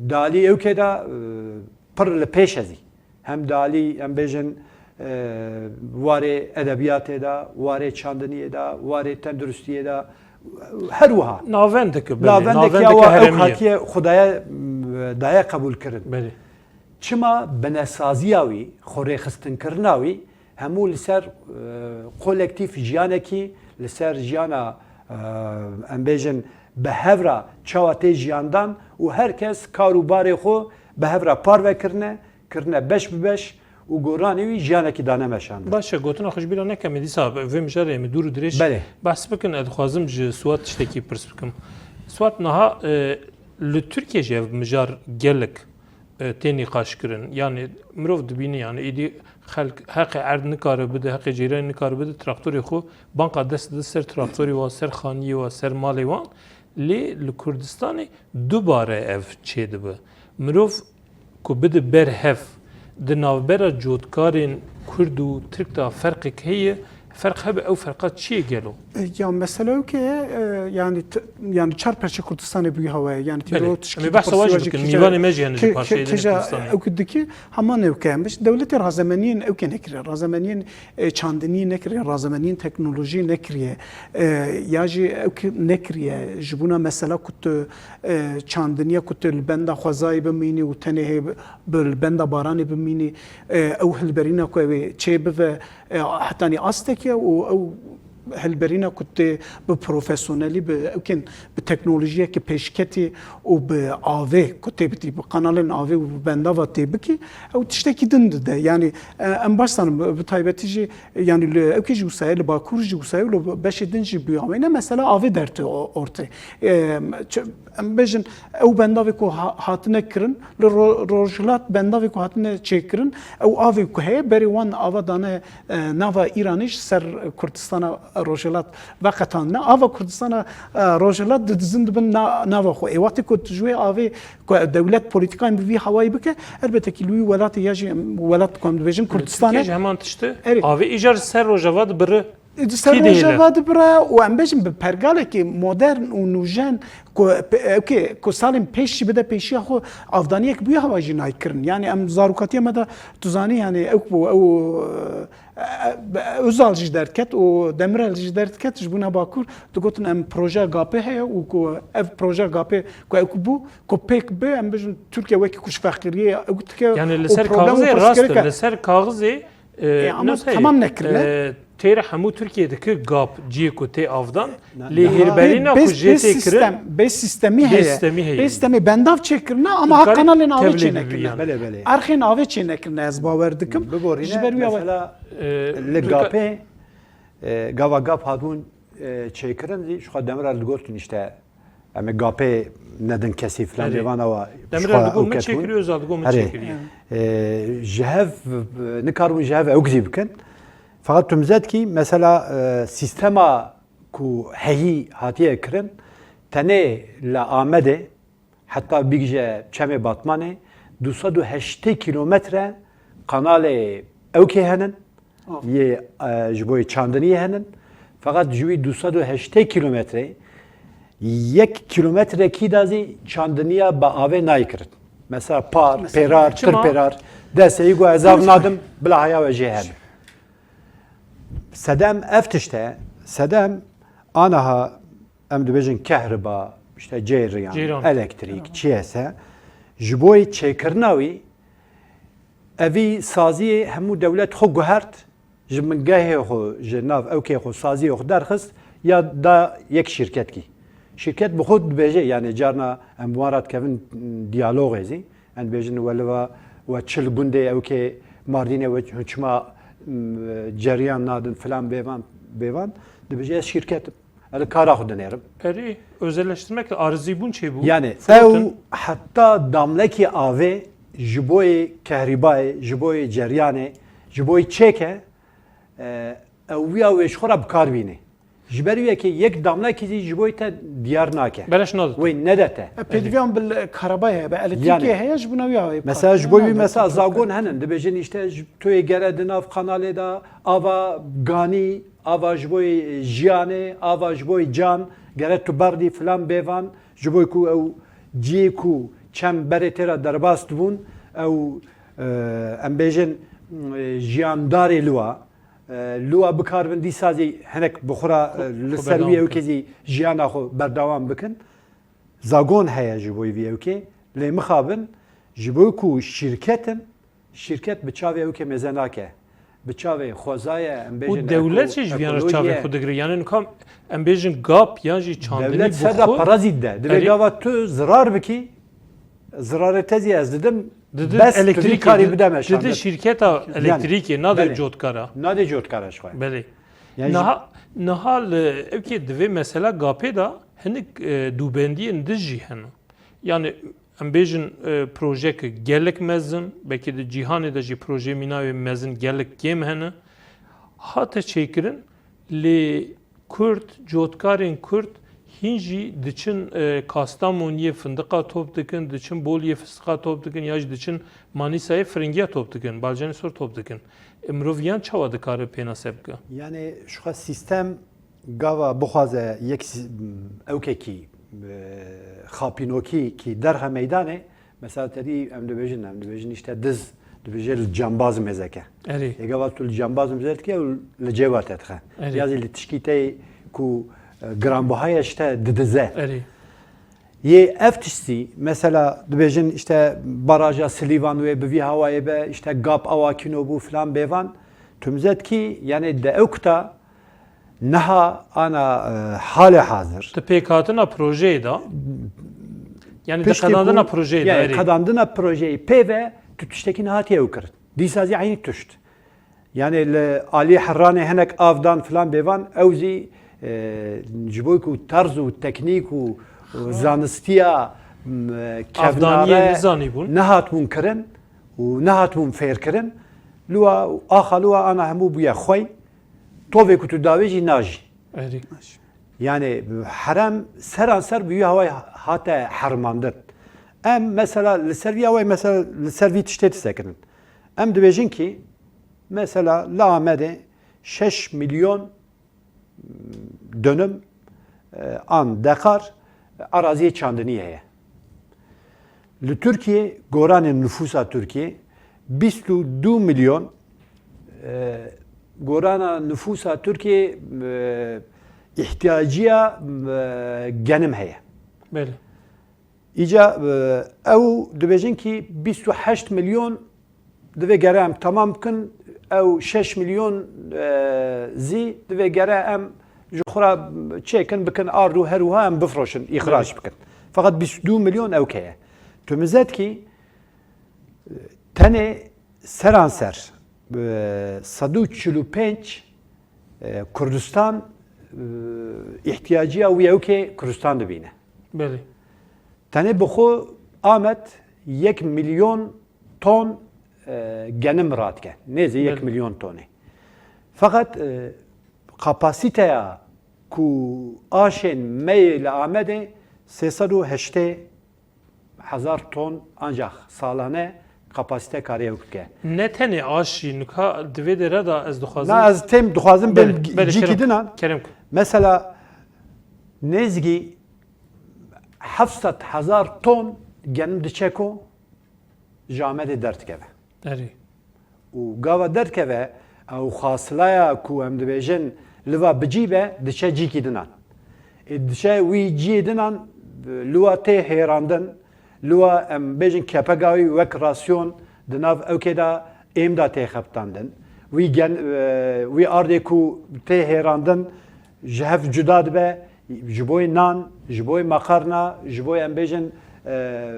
dalî ewkê de, e, pir li pêş e zî. Hem di alî, em bêjin, e, warê edebiyatê de, warê çandiniyê de, warê tenduristiyê de, her wiha. Navendeke, belê, Navendeke navendeke ya wa ew herêmî ye. Hatiye xwe daye, m, daye qebûl kirin. Belê. Çima binesaziya wî, xwe rêxistinkirina wî, hemû li ser, e, kolektîf jiyanekî, li ser jiyana, e, em bêjin, bi hev re çawa tê jiyandan û her kes kar û barê xwe bi hev re parve kirine, kirine beş bi beş û goranê wî jiyanekî dane meşandin. Baş e, gotina xwe ji bîra nekemê, dîsa vê mijarê em ê dûr û dirêj Belê. Behs bikin, ez dixwazim ji Suwat tiştekî pirs bikim. Suwat, niha, e, li Tirkiye jî ev mijar gelek e, tê nîqaşkirin. Yanî mirov dibîne, yanî êdî xelk heqê erd nikare bide, heqê ceyranê nikare bide, traktorê xwe banka dest dide ser traktorê wan, ser xaniyê wan, ser malê wan. Lê li Kurdistanê dubare ev çêdibe. Mirov ku bide ber hev, di navbera cotkarên Kurd û Tirk de ferqek heye, Ferq hebe, ew ferqa çi ye gelo? E, ya mesele ew ke, e, yani t-, yani çar perçe Kurdistanê bûyî hawaye. Yani Belê. Tîro Em ê tişkî behsa wa jî bikin. Mîvanê me jî hene ji parçeyê din Kurdistanê. Ew ke dikî, hema ne ew ke em biş. Dewletê razemeniyên ew ke nekiriye. Razemeniyên, e, çandinî nekiriye, razemeniyên teknolojî nekiriye. E, ya jî ew ke nekiriye. Ji bona mesela ku tu, e, çandiniya ku tu li benda xwezayê bimînî û tenê hê bi, bi li benda baranê bimînî, e, ew hilberîna ku ew ê çê bive, E, hetanî astekê û ew hilberîna ku tê bi profesyonelî, bi ewkên, bi teknolojiyeke pêşketî û bi avê ku tê bitî, bi kanalên avê û bi bendava tê bikî, ew tiştekî din dide. Yanî, e, em baş zanin, bi, bi taybetî jî, yanî li ewkê jî wisa ye, li Bakur jî wisa ye, li beşê din jî bûye ameyne. Mesela avê derte o-, ortê. E, ç-, em bêjin, ew bendavê ku ha-, hatine kirin, li ro-, Rojhilat bendavê ku hatine çêkirin, ew avê ku heye, berê wan ava dane, e, nava Îranê ji ser Kurdistana Rojhilat veqetandine. Ava Kurdistana, e, Rojhilat didizin dibin na-, nava xwe. Ê wextê ku tu ji wê avê ku dewlet polîtikayên bi vî hawayî bike, elbette ki li wî welatê ya jî em welat ku em dibêjin Kurdistanê. Tirkiye jî heman tişt e. Erê. Avê îcar ji ser Rojava dibire. Di ser Kî dihêle? Rojava dibire û em bêjin bi pergalekî modern û nûjen ku pe-, ewkê ku salên pêş jî bide pêşiya xwe avdaniyek bûye hava jî nayê kirin. Yanî em zarokatiya me de tu zanî, yanî ew ku ew, e, e, Özal jî derdiket û Demirel jî derdiket ji bona Bakur digotin em projeya GAPê heye û ku ev projeya GAPê ku ew ku bû ku pêk bi em bêjin Tirkiye wekî ku ji feqîriyê ew dike Yanî li û ser problem û kaxizê rast e, pirsgirêk e. Li ser kaxizê E, E, ama nasıl? Tamam nekirine. E, têra hemû Tirkiye dike GAP ciyê ku tê avdan. Na-, Lê na- hêrberîna Bê-, ku bê-, jê bê tê kirin, sistem, bê sistemî bê heye. Sistemî heye. Bê sistemî bendav çêkirine ama ha Kare kanalên avê tevlê çênekirine. Bibiyan. Belê, belê. Erxên avê çênekirine, ez bawer dikim. Biborîne, Ji ber wî mesela, E, li Tirka- GAPê, e, gava GAP hatibûn, e, çêkirin zî, ji xwe Demirel digotin işte, Em ê GAPê nedin kesî filan Erê. Bêvan awa Demirel digo min çêkirî, Özal digo min çêkirî. Erê. E, ji hev, e, nikaribûn ji hev ewk zî bikin. Feqet tu mizet kî, mesela, e, sîstema ku heyî hatiye kirin, tenê li Amedê, heta bigije Çemê Batmanê, du sed û heştê kîlometre kanalê ewkê henin, Of. yê, e, ji bo yê çandiniyê henin. Feqet ji wî du sed û heştê kîlometreyê yek kîlometrekî de zî çandiniya bi avê nayê kirin. Mesela par, Mesela. Pêrar, Çima? Tir pêrar, desteyî ku ez av nadim, bila heya we jê hebe. Sedem ev tişt e, sedem anaha em dibêjin kehriba, işte ceyriyan, Ceyran. Elektrîk, çi hese, ji bo yê çêkirina wî, Evî saziyê hemû dewlet xwe guhert, ji bingehê xwe, ji nav ewkê xwe saziyê xwe derxist, ya da yek şîrketkî. Şîrket bi xwe dibêje, yani carna em bi wan re dikevin diyalogê zî, em dibêjin we li va, we çil gundê ewkê Mardînê we çima, m, ceriyan nadin filan bêvan, bêvan, dibêje ez şîrket im. Ez li kara xwe dinêrim. Erê, özelleştirmek arizîbûn çêbû. Yani, Firotin. Ew heta damlekî avê ji bo yê kehrîbayê, ji bo yê ceryanê, ji bo yê çêke, e, ew wiya wê ji xwe re bi kar bîne. Ji ber wê yekê yek damlekî zî ji bo yê te diyar nake. Beleş nade te. Wê nede te. E, pêdiviyan bi karabayê heye, bi elektrîkê Yani, heye, ji bona wiya wê bi mesela kar ji bo wê mesela zagon henin, dibêjin işte ji, tu yê gere di nav kanalê de, ava ganî, ava ji bo yê jiyanê, ava ji bo yê can, gere tu berdî filan bêvan, ji bo ku ew ciyê ku çem berê tê re derbas dibûn, ew, e, em bêjin, e, jiyandarê liwa, e, liwa bikaribin dîsa zî hinek bi xwe re, e, li ser wî ew kezî jiyana xwe berdewam bikin. Zagon heye ji bo vî ewkê, lê mixabin ji bo ku şîrket in, şîrket bi çavê ewkê mêze nake. Bi çavê xwezayê, em bêjin, û dewlet jî ji viyan re çavê xwe digire. Yani nika em bêjin gap yan jî çandinî dewlet ser de para zî dide. Divê gava tu zirar bikî, zirarê te zî ez didim, didin bes tu vî elektrîkê, karî bide meşandin. Didi şîrketa elektrîkê, nade cotkara. Nade cotkara ji xwe. Belê. Yani niha, niha li ewkê di vê mesela gapê de hinek, e, dûbendiyên din jî hene. Yani em bêjin, e, projeke gelek mezin, belkî di cîhanê de jî projeyê mîna wê mezin gelek kêm hene. Hate çêkirin, lê Kurd, cotkarên Kurd hîn jî diçin, e, Kastamoniyê findiqa top dikin, diçin Boliyê fistiqa top dikin, ya jî diçin Manîsayê firingiya top dikin, balcanê sor top dikin. E, mirov yan çawa dikare pênase bike? Yani, ji xwe sîstem gava bixwaze yek sî-, ewkekî, e, xapînokî kî derxe meydanê, mesela te dî em dibêjin, em dibêjin işte diz, dibêje li cambaz mêzeke. Erê. Ê gava tu li cambaz mêze dikî, ew li cêba te dixe. Erê. Ya zî li tişkî te ku, e, giranbuha ye, işte didize. Erê. Yê ev tiştî, mesela dibêjin işte baraja Silîvan wê bi vî hawayê be, işte gap awa kîno bû filan bêvan, tu mêze dikî, yani de ew kuta niha ana, e, halê hazir. Di pêkhatina projeyê de, yani di qedandina projeyê de, yani erê. Qedandina projeyê pê ve tu tiştekî nehatiye ew kirin. Dîsa zî eynî tişt. Yani li alî herranê hinek av dan filan bêvan, ew zî, e, ji bo ku terz û teknîk û, û zanistiya, m, kevnare nehatbûn kirin û nehatbûn fêr kirin. Liwa axa liwa ana hemû bûye xwey. Tovê ku tu dawê jî najî. Erê. Yani herem seranser bi wî hawayê hate hermandin. Em mesela li ser vî hawayê mesela li ser vî tiştê disekinin. Em dibêjin ki mesela li Amedê şeş milyon dönüm, e, an dekar araziyê çandinî heye. Li Tirkiyê goranê nüfusa Tirkiyê bîst û du milyon, e, gorana nüfusa Tirkiyê, e, ihtiyaciya, e, genim heye. Belê. Îca, e, ew dibêjin ki bîst û heşt milyon divê gere em temam bikin, ew şeş milyon, e, zî divê gere em ji xwe re çêkin, bikin ard û her wiha em bifroşin, îxrac bikin. Feqet bîst û du milyon ew heye. Tu mêze dikî, e, tenê seranser, e, sed û çil û pênc, e, Kurdistan, e, îhtiyaciya wî ewkê Kurdistan dibîne. Belê. Tenê bi xwe Amed yek milyon ton, e, genim radike. Nêzî yek milyon tonê. Feqet, e, kapasiteya ku aşên me yê li Amedê sê sed û heştê hezar ton ancak salane kapasite kare ew bike. Ne tenê aş jî, nika di vê dere de ez dixwazim. Na, ez têm dixwazim bêm cîkî dinan. Kerem. Mesela nêzîkî heft sed hezar ton genim diçe ku ji Amedê derdikeve. Erê. Û gava derdikeve, ew xasilaya ku em dibêjin liva bi cî be, diçe cîkî dinan. Ê diçe wî ciyê dinan, liwa tê hêrandin, liwa em bêjin kepeka wî wek rasyon di nav ewkê de êm de tê xebitandin. Wî gen-, e, wî ardê ku tê hêrandin, ji hev cuda dibe, ji bo nan, ji bo makarna, ji bo em bêjin, e,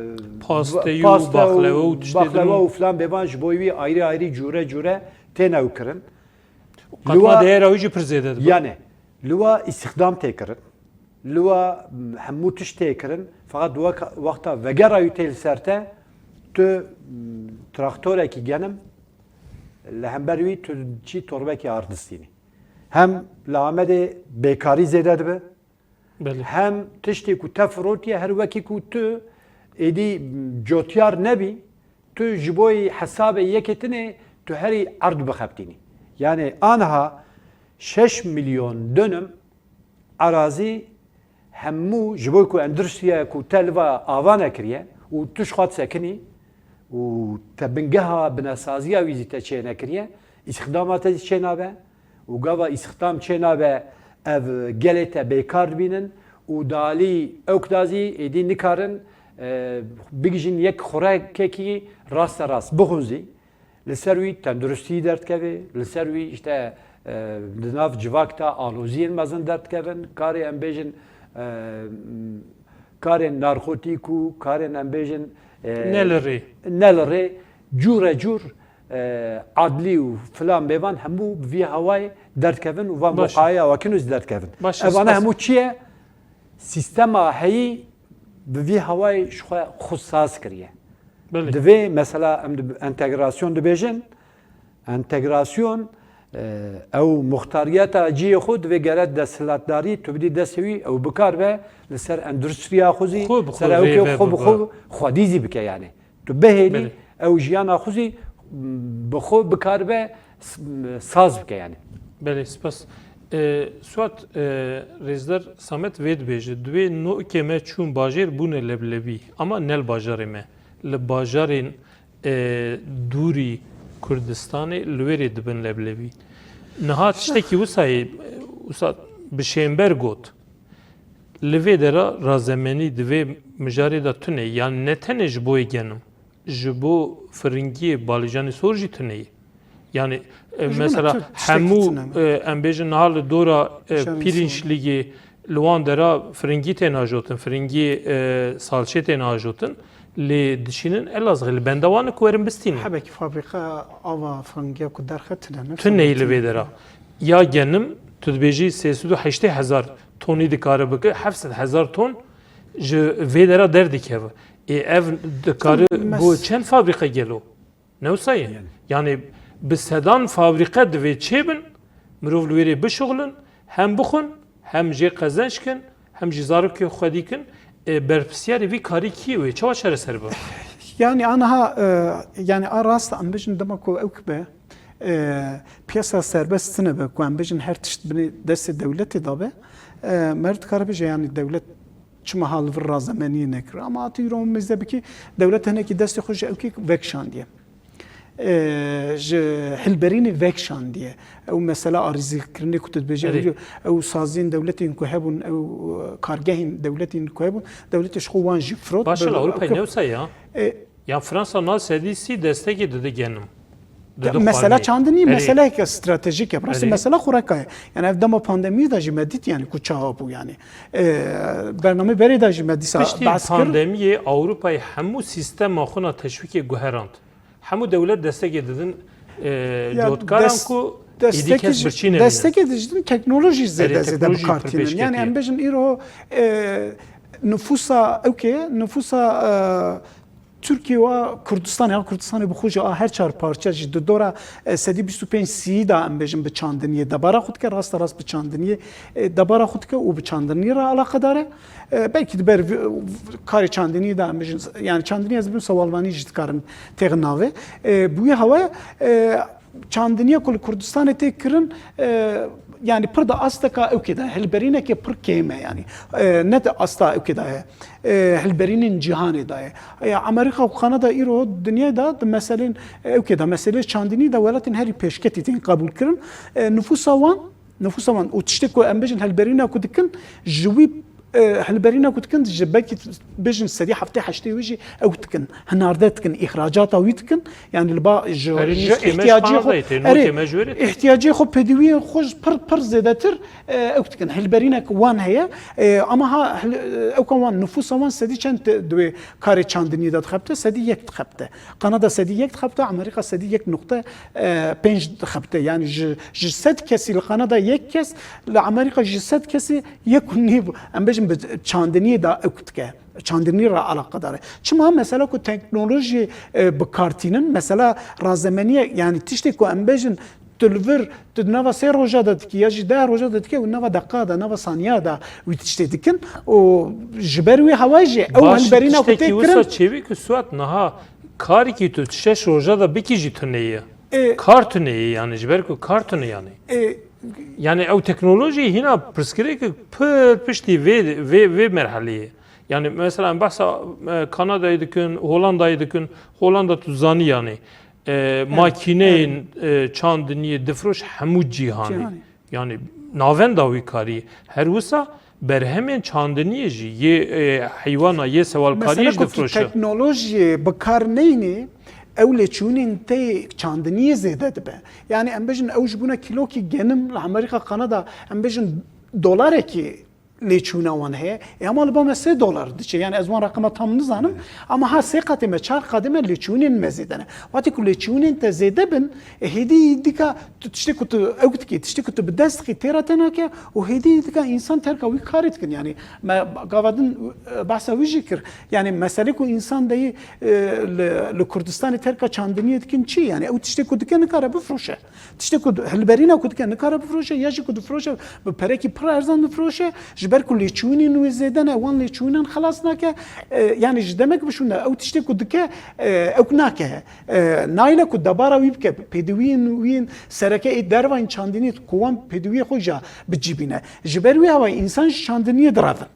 pasteyî û pasta û baxlewe û tiştê baxlewe din û filan bêvan ji bo wî ayrî ayrî cûre cûre têne ew kirin. Qatma değera wî jî pir zêde dibe. Yani, liwa îstîxdam tê kirin, liwa, m, hemû tişt tê kirin, feqet wek-, wexta vegera wî tê li ser te, tu, m, traktorekî genim, li hember wî tu çî torbekî ard distînî. Hem li Amedê bêkarî zêde dibe, belê, hem tiştê ku te firotiye her wekî ku tu êdî cotyar nebî, tu ji bo hesabê yekê tinê tu herî erd bixebitînî. Yani anha şeş milyon dönüm erazî hemû ji bo ku endûstriya ku te li va ava nekiriye û tu ji xwe disekinî, û te bingeha binesaziya wî zî te çênekiriye, îstixdama te zî çênabe û gava îstixdam çênabe, ev gelê te bêkar dibînin û di alî ewk da zî êdî nikarin, e, bigihîjin yek xurekekî raste rast bixwin zî. Li ser wî tenduristî derdikeve, li ser wî işte, e, di nav civak de aloziyên mezin derdikevin, karê em bêjin, e, karên narkotîk û karên em bêjin, e, Ne li rê. ne li rê, cûre cûr, e, adlî û filan bêvan hemû bi vî hawayê derdikevin û van Baş. moqaya wakin û zî derdikevin. Baş, Evana spas. hemû çi ye? Sîstema heyî bi vî hawayê ji xwe xwe saz kiriye. Belê. Divê mesela em di entegrasyon dibêjin, entegrasyon, e, ew muxtariyeta cihê xwe divê gere desthilatdarî tu bidî destê wî, ew bikar be li ser endustriya xwe zî, Xwe bi ser xwe ewkê rêve xwe bi bibe. xwe xwedî zî bike yani. Tu bihêlî Belê. ew jiyana xwe zî bi xwe bikar be s-, saz bike yani. Belê, spas. E, Suat, e, Rêzdar Samet vê dibêje, divê nokê me çûn bajêr bûne leblebî, ama ne li bajarê me. Li bajarên, e, dûrî Kurdistanê li wê rê dibin leblebî. Niha tiştekî wisa yê, wisa bi şênber got. Li vê dera razemenî di vê mijarê de tune, yan ne tenê ji bo yê genim, ji bo firingiyê balîjanê sor jî tune ye. Yani, e, Ji bo ne mesela tu tiştekî hemû, tune ne? e, em bêjin niha li dora, e, Şerên pîrinç sor. ligê li wan dera firingî tên ajotin, firingî, e, salçê tên ajotin, lê dişînin Elazığê, li benda wan e ku werin bistînin. Hebekî fabrîka ava firingiya ku derxe tune ne? Tune ye li vê dera. Ya genim, tu dibêjî sê sed û heştê hezar tonî dikare bike, heft sed hezar ton ji vê dera derdikeve. Ê, ev dikare Mes- bo çend fabrîqe gelo? Ne wisa ye? Yani. Yani bi sedan fabrîqe divê çêbin, mirov li wê rê bişuxulin, hem bixwin, hem jê qezenc kin, hem jî zarokê xwedî kin. E, berpirsiyarê vî karî kî ye wê? Çawa çareser be? Yani aniha, e, yani a rast em bijin dema ku ew kibe, e, piyasa serbest tine be, ku em bijin her tişt binê destê dewletê de be, e, meriv dikare bije yani dewlet çima ha li vir razemeniyê nekir. Ama hatî îro mêze bikî dewlet hinekî destê xwe ji ewkê vekişandiye. E, ji hilberînê vekişandiye. Ew mesela arîzîkirinê ku tu dibêjî, Erê. ew, ew saziyên dewletên ku hebûn, ew, e, kargehên dewletên ku hebûn, dewletê ji xwe wan jî firot. Baş e, Bi-, Ewropayê ew ne wisa ya? E, Ya Fransa niha sedî sî destekê dide genim. Dide Mesela xwarmê. çandinî Erê. meseleyeke stratejîk e. Rastî Erê. mesela xureka ye. Yani ev dema pandemiyê de jî me dît yani ku çawa bû yani. E, bernameyê berê de jî me dîsa Piştî behs kir. pandemiyê Ewropayê hemû sîstema xwe na teşwîkê guherand. Hemû dewlet destekê didin, e, Ya cotkaran des-, ku êdî destekê kes ji-, birçî nemînin. destekê dijîn teknolojî zêde Erê, zêde teknolojî bikartînin. pir pêşketî Yani ye. em bêjin îro, e, nüfusa, ewkê, nüfusa, e, Tirkiye wa Kurdistanê, ha Kurdistanê bi xwe jî a her çar parçe jî di dora, e, sedî bîst û pênc sî de em bêjin bi çandiniyê debara xwe dike, rasta rast bi çandiniyê, e, debara xwe dike û bi çandiniyê re alaqedar e. E, belkî di ber vi-, karê çandiniyê de em bêjin, yani çandiniyê ez bim sewalvanî jî dikarim têxin navê. E, bi wî hawayê, e, çandiniya ku li Kurdistanê tê kirin, e, yani pir di asteka ewkê de, hilberîneke pir kêm e yani. E, ne di asta ewkê de ye. E, hilberînên cîhanê de ye. E, Amerîka û Kanada îro dinyayê de di meselên ewkê de, meselê çandinî de welatên herî pêşketî tên qebûl kirin. E, nüfusa wan, nüfusa wan û tiştê ku em bêjin hilberîna ku dikin, ji wî, e, hilberîna ku dikin, ji belkî bêjin sedî heftê heştê wî jî ew dikin. Hinarde dikin, îhracata wî dikin. Yani li ba ji, Herî ji nîskê me ji ihtiyacê xwe, Kanadayê tê, erê, nokê me ji wê re tê. ihtiyacê xwe, pêdiviyên xwe ji pir, pir zêdetir, e, ew dikin. Hilberînek wan heye. E, ama ha hil-, ewka wan, nüfusa wan sedî çend te-, di wê karê çandiniyê de dixebite? Sedî yek dixebite. Kanada sedî yek dixebite, Amerîka sedî yek nokte pênc dixebite. Yani ji, ji sed kesî li Kanada yek kes, li Amerîka ji sed kesî yek û nîv, em bêjin bi çandiniyê de ew dike. Çandinî re alaqedar e. Çima? Mesela ku teknolojî, e, bikartînin, mesela razemeniyê, yani tiştê ku em bêjin, tu li vir, tu di nava sê roja de dikî, ya jî deh roja de dikî, û nava deqa de, nava saniya de wî tiştê dikin. Û ji ber wî hawayê jî ew Baş, hilberîna ku tiştekî tê wisa kirin. çêbî ku Suat niha karikî tu şeş roja de bikî jî tune ye. E, Kar tune ye yani, ji ber ku kar tune yani. E, Yani ew teknolojî hîna pirsgirêk pir piştî vê, vê, vê merheleyê. Yani mesela em behsa e, Kanadayê dikin, Holandayê dikin. Holanda tu zanî yani e, makîneyên e, çandiniyê difiroş hemû cîhanê. Cîhanê. Yani navenda wî karî. Her wisa berhemên çandiniyê jî, yê e, heywana, yê sewalkariyê Mesele jî ku tu difiroşe. Teknolojiyê bi kar neyne, ew lêçûnên te çandiniyê zêde dibe. Yani em bêjin ew ji bûna kîlokî genim li Amerîka, Kanada, em bêjin dolarekî lêçûna wan heye. E, ama li ba me sê dolar diçe. Yani ez wan reqema tam nizanim. Ama ha sê qatê me, çar qatê me lêçûnên me zêde ne. Wextê ku lêçûnên te zêde bin, e, hêdî dika tu tiştê ku tu ew dikî, tiştê ku tu bi dest dikî têra te nake û hêdî dika însan terka wî karê dikin. Yani me gava din e, behsa wî jî kir. Yani meselê ku însan deyî e, li, li Kurdistanê terka çandiniyê dikin çi? Yani ew tiştê ku dike nikare bifroşe. Tiştê ku hilberîna ku dike nikare bifroşe ya jî ku difiroşe bi perekî pir erzan difiroşe, ji ber ku lêçûnên wê zêde ne, wan lêçûnan xelas nake. E, yani ji demek bişûne ew tiştê ku dike e, ew nake. E, nayne ku debara wî bike, pêdiviyên wî yên sereke ê dervayên çandinî ku wan pêdiviyê xwe jî bicîbîne. Ji ber wî hawayê însan ji çandiniyê direvin.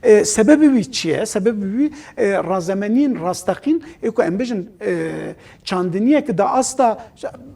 E, sebebê wî çi ye? Sebebê wî e, razemeniyên rasteqîn ê ku em bêjin e, çandiniyek di asta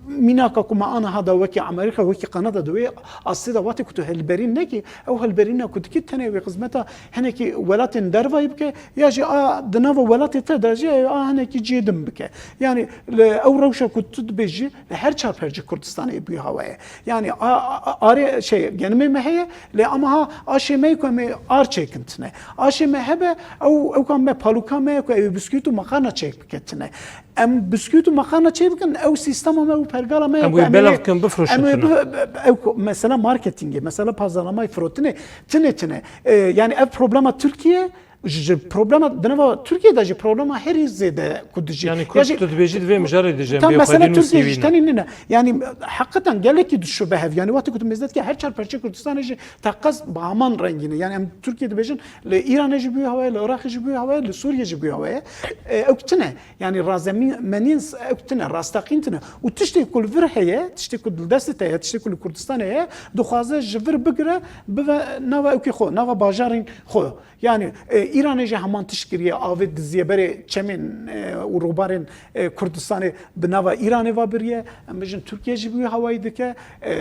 mînaka ku me aniha de wekî Amerîka, wekî Kanada di wê astê de wextê ku tu hilberîn nekî, ew hilberîna ku dikî tenê wê xizmeta hinekî welatên dervayî bike ya jî a di nava welatê te de jî a hinekî cihê din bike. Yani li ew rewşa ku tu dibêjî li her çar perçê Kurdistanê bûye hawaye. Yani a, a, a, arê şey genimê me heye, lê ama ha aşê me ku em ê ar çêkin tine. Aşê me hebe, ew, ew ka me palûka me ye ku ew ê biskût û makarna çêk bike tine. Em biskût û makarna çê bikin, ew sîstema me û pergala me ye Em ku wê em ê belav bikin, bifroşin em ê tune. bi-, ew ku, mesela marketingê, mesela pazarlamayê firotinê, tine tine. E, yani ev problema Tirkiye, ji, ji problema di nava Tirkiye de jî problema herî zêde ku dijî. Yani Ya Kurd jî tu dibêjî di vê mijarê de jî em Tam bê mesela xwedî Tirkiye jî nûsî wî ne. tenê nîne. Yani heqeten gelekî dişibe hev. Yani wextê ku tu mêze dike her çar perçê Kurdistanê jî teqez bi heman rengî ne. Yani em Tirkiye dibêjin li Îranê jî bûye hawayê, li Iraqê jî bûye hawayê, li Sûriyê jî bûye hawayê. E, ew tine. Yani razemeniyên ew tine, rasteqîn tine. Û tiştê ku li vir heye, tiştê ku li destê te heye, tiştê ku li Kurdistanê heye, dixwaze ji vir bigire, bive nava ewkê xwe, nava bajarên xwe. Yani e, Îranê jî heman tişt kiriye, avê diziye berê çemên e, û robarên e, Kurdistanê bi nava Îranê ve biriye. Em bêjin Tirkiye jî bi wî hawayî dike, e,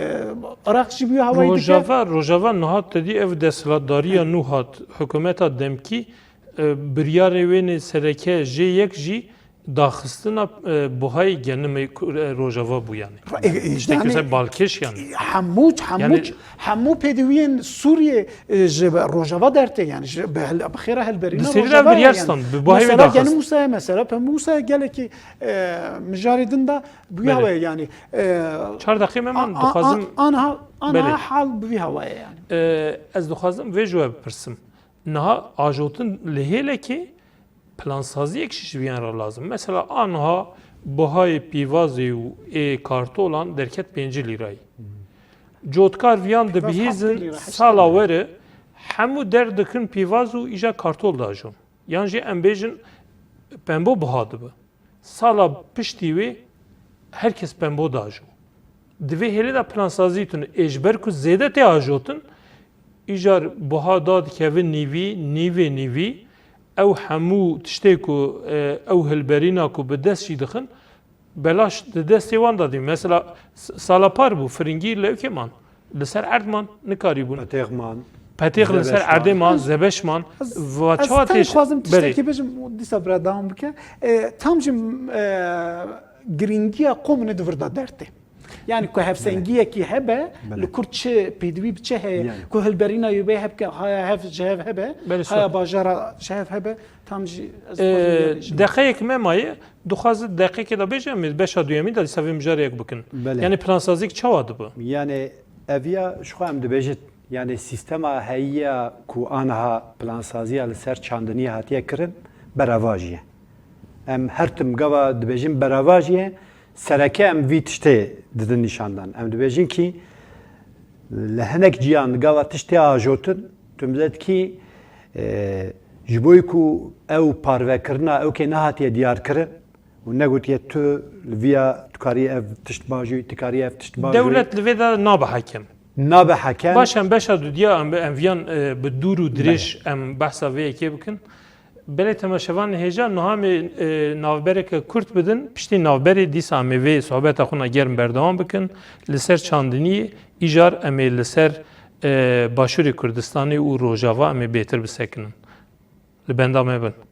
Iraq jî bi wî hawayî dike. Rojava, Rojava niha tedî ev desthilatdariya nû hat, hikûmeta demkî, e, biryarê wênê sereke jê yek jî daxistina, e, buhayê genimê ku-, e, Rojava bû yani. Ra-, e, e, Tiştekî yani, ser balkêş yani. Hemû, hemû, Yani hemû pêdiviyên Sûriyê e, ji Rojava dertê yani, ji, bi hel-, bi xêra helberîna Di serî Rojava de ye yani. Biryar stand, bi buhayê Mesela daxist. Genî Mûsayê mesela, pe Mûsayê gelekî e, mijarê din de bûye Belê. Hawayê yani. E, Çar deqê me a-, man a-, dixwazim a-, aniha, aniha Belê. hal bi vî hawayê yani. E, ez dixwazim vê ji we bipirsim. Niha ajotin li hêlekê plansaziyek jî ji viyan re lazim. Mesela aniha buhayê pîvazê û ê kartolan derket pêncî lîrayî. Cotkar viyan dibihîzin sala were hemû derdikin pîvaz û îja kartol dajon. Yan jî em bêjin pembo buha dibe. Sala piştî wê her kes pembo dajo. Di vê hêlê de plansazî tune. Ê ji ber ku zêde tê ajotin, îcar buha dadikeve nîvî, nîvê nîvî, ew hemû tiştê ku, e, ew hilberîna ku bi dest jî dixin, belaş di destê wan de dî. Mesela s-, sala par bû, firingî li ewkê man. Li ser erd man, nikarîbûn. Petêx man. Petêx li ser Zebeş erdê man. man, zebeş man. Ez, Va ez çawa tam têş-, dixwazim Belê. tiştekî bêjim û dîsa bira dewam bike. E, tam jî, e, girîngiya qomine di vir de dertê. Yani ku hevsengiyekî hebe, Belê. li kur çi pêdivî bi çi heye, Yani. ku hilberîna yê bê hebke, haya hev ji hev hebe, Belê, haya sor. bajara ji hev hebe, tam jî ez Ee, dixwazim vê bêjim. Deqeyek me maye, dixwazim deqeyekê de bêje, em ê beşa duyemîn de dîsa vê mijarê yek bikin. Belê. Yani plansazik çawa dibe? Yani eviya ji xwe em dibêjin, yani sîstema heyiya ku aniha plansaziya li ser çandiniyê hatiye kirin, berevajî ye. Em her tim gava dibêjin berevajî ye, sereke em vî tiştê didin nîşandan. Em dibêjin kî li hinek ciyan gava tiştê ajotin, tu dibêjî kî, e, ji bo ku ew parvekirina ewkê nehatiye diyar kirin û negotiye tu li viya tu karî ev tişt bajoyî, tu karî ev tişt bajoyî. Dewlet li vê de nabe hekem. Nabe hekem. Baş em beşa dudiya em, em viyan, e, bi dûr û dirêj Belê. em behsa vê yekê bikin. Belê temaşevanên hêja, niha em ê, e, navbereke kurt bidin, piştî navberê dîsa em ê vê sohbeta xwe ne germ berdewam bikin. Li ser çandiniyê, îcar em ê li ser, e, Başûrê Kurdistanê û Rojava em ê bêtir bisekinin. Li benda me bin.